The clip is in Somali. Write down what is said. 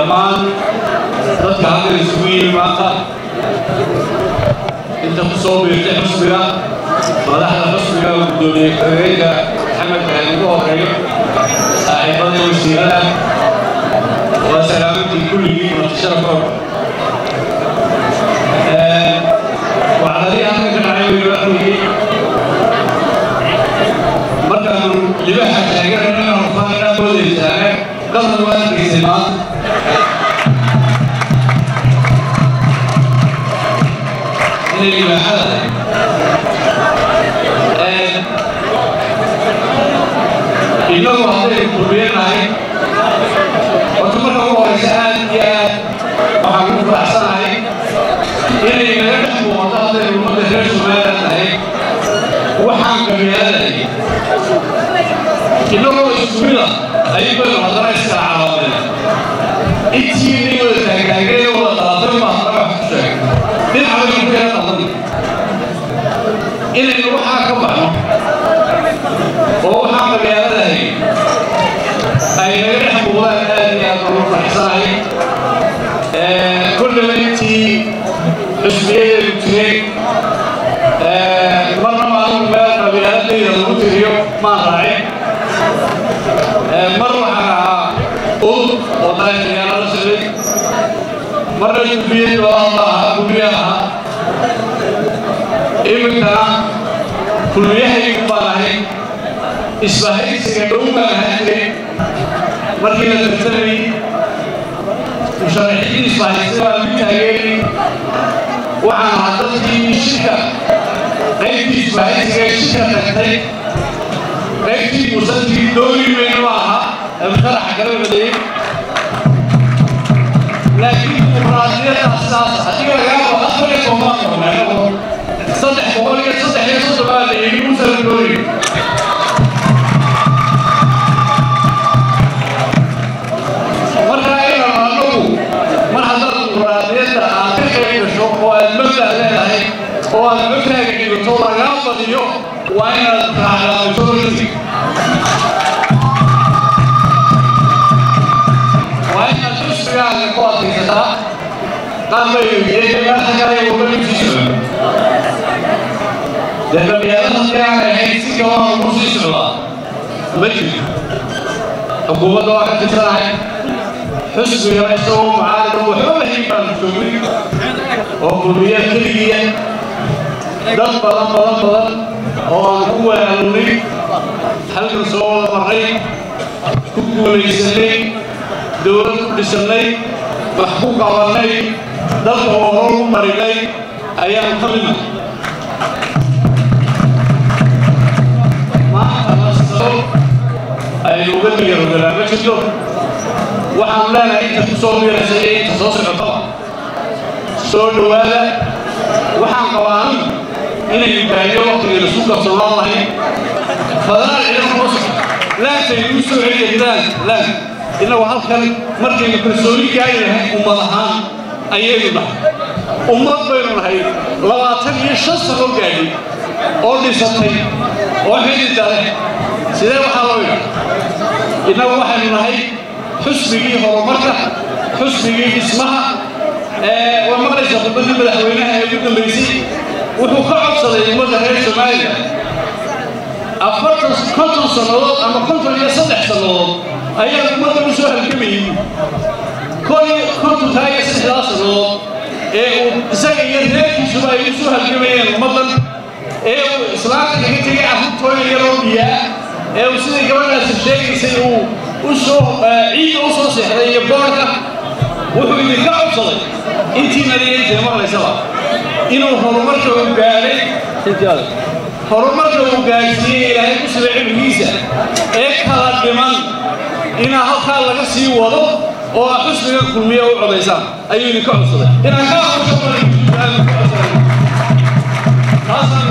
Dhammaan dadka halkan isugu yimi maanta, inta ku soo biirtay xusbiga, madaxda xusbiga, guddoomiye ku-xigeenka Maxamed Kahin ugu horeeyo, saaxiibada, wasiirada, waa salaamantii kulligii, marti sharafkood. Wacdadii halkan ka dhacay weywaxweeye markaanu libaxa taageerana horfaanaa moodaysaane qalad waa arkaysay maanta inay libaaxada tahay. Innagu haddaynu kulmiyanahay, horta marka ugu horeysa aad iyo aad waxaan ku faraxsanahay inay naga dhex muuqato haddaynu ummadda reer Somaliland nahay waxaan qabyaaladahay. Innagoo isku mida ayay baynu haddana iskala calaameen. Intii wada taagtaageen wada dhalatay baa haddana wax ku sheegay dhinac baynu ku yara qaldan inaynu waxaa ka baxno oo waxaan qabyaaladahay ay naga dhex muuqdaan. Aad iyo aad baan u faraxsanahay. Kullaba intii xusbiyadeedu jiray marnaba anigu meel qabyaaladayda lagu tiriyo maan raacin. Mar waxaan ahaa udub oo daahiryaala la socday, marna jubbiyey oo alla ahaa, kulmiye ahaa. Iminkana kulmiyahaygu baan ahay. Isbahaysiga dhow baan ahaan jiray markii la tartamayey, musharaxiintii isbahaysiga baan mid taageerayay. Waxaan ahaa dadkii shirka qaybtii isbahaysiga ee shirka tagtay, qaybtii musantigii dooni mayno ahaa ee musharaxa kala codeeyey. Laakiin dimuqraadiyaddaas saas haddii lagaa wado 14 qornay, 333 baa la yidhi musan dooni. Markaa inaan anagu mar haddaad dimuqraadiyadda aad ka qayb gasho oo aad mabda' leedahay oo aad codkaaga dhigato, lagaa badiyo, waa inaad raacdaa majority, waa inaad xusbigaaga ku adkaysataa. Qaar bay weydiiyeen meesha kale wadada usii socdo. Dee qabyaalada haddii aanay ahayn si kaloo lagu sii socdaa ma jirto. Xukuumadda waa ka tirsanahay, xusbigana isagoo mucaarida waxba lahayn baanu joogin oo kulmiya keligiya, dad badan badan badan oo aan ku walaalnay halkan soo wada marray, ku guulaysanay, dowlad ku dhisannay, wax ku qabannay, dalka oo hor u marinay ayaanu ka midnahay. Maanta nasado aynu uga digarogalaa ma jirto. Waxaan leenahay inta ku soo biiraysa iyo inta soo socotaba soo dhowaada. Waxaan qabaa anigu inaynu gaadhiyo waqtigaynu isku kalsoonaan lahayn. Federaal ciidan kuma socdo, laantaynu u soo celiya laan laan. Innagu halkan markaynu kalsooni gaari lahayn ummad ahaan ayaynu nahay, ummad baynu nahay 25 sano gaadhay oo dhisatay oo xidida leh. Sidee waxaa loo yidhaha? Innagu waxaynu nahay xusbigii horumarka, xusbigii dhismaha. Waa maqlaysa khudbaddii madaxweynaha ee ugu dambaysay, wuxuu ka codsaday ummadda reer Soomaaliya 40, 50 sannadood ama 53 sannadood ayaa ummadda u soo halgamayey. 51-kaa iyo 3-daa sannadood ee uu isaga iyo reerkiisuba ay u soo halgamayeen ummaddan, ee uu islaamka kaga tegay carruurtooda yaroo biyaa, ee uu sidii gabadhaasi sheegaysay uu u soo ciidda u soo seexday iyo boorka, wuxuu idinka codsaday intiina iyo intay maqlaysaba inuu horumarka uu gaadhay, horumarka uu gaadhsiiyey Ilaahay ku sibay cilmigiisa ee kala dhiman inaa halkaa laga sii wado oo aa xusbiga Kulmiya u codaysaan ayuu idinka codsaday. Inaan ka aqbasho, taasaan